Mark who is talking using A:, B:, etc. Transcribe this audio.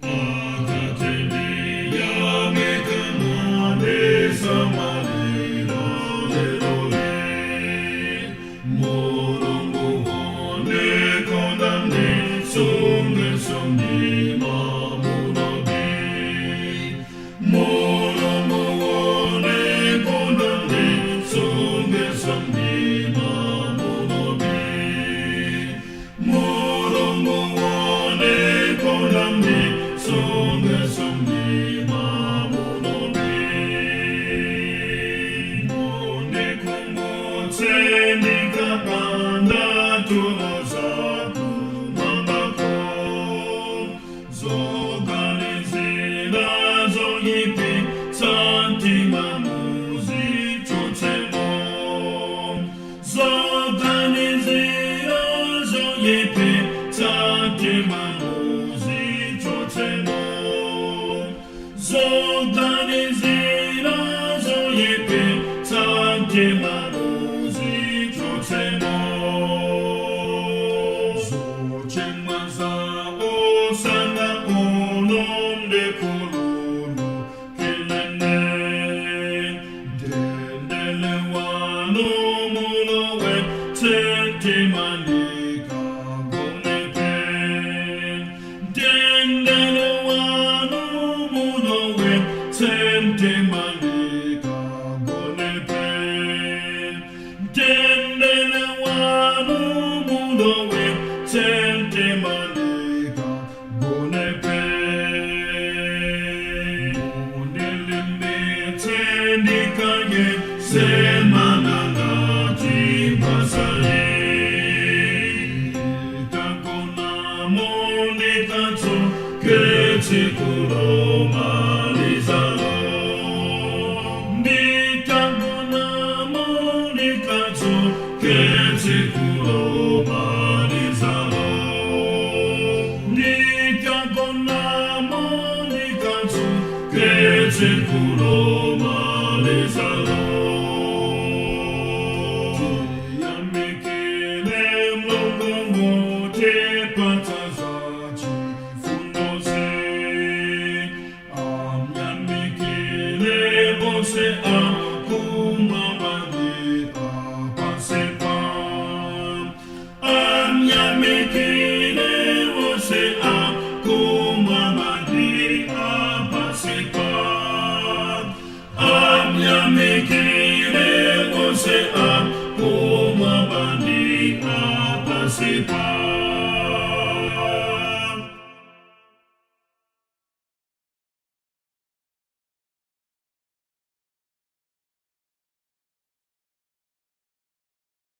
A: Atate ndiyamika mwandisamalira lero. Mulungu wondikonda ndisungenso ndimamunodi. Mulungu wondikonda ndisungenso ndimamunodi. Mulungu wondikonda ndisungenso ndimamunodi. Mundikumbutse ndikapanda tulo zakumwambako, zoganizira zoyipitsa mtima muzichotsemo. Zoganizira zoyipitsa mtima muzichotsemo. Zoganizira zoyipitsa mtima muzichotsemo. Zochimwa zawo usana uno ndikhululukireni. Mtendere wanu mulowetse mtima ndikagonepe. Mtendere wanu mulowetse mtima ndikagonepe. Mtendere wanu mulowetse mtima ndikagonepe. Mundilimbitse ndikayesemana ngati mphasa. Ndikagona ndikadzuke tsiku lomalizalo. Ndikagona ndikadzuke tsiku lomalizalo. Ndikagona ndikadzuke tsiku.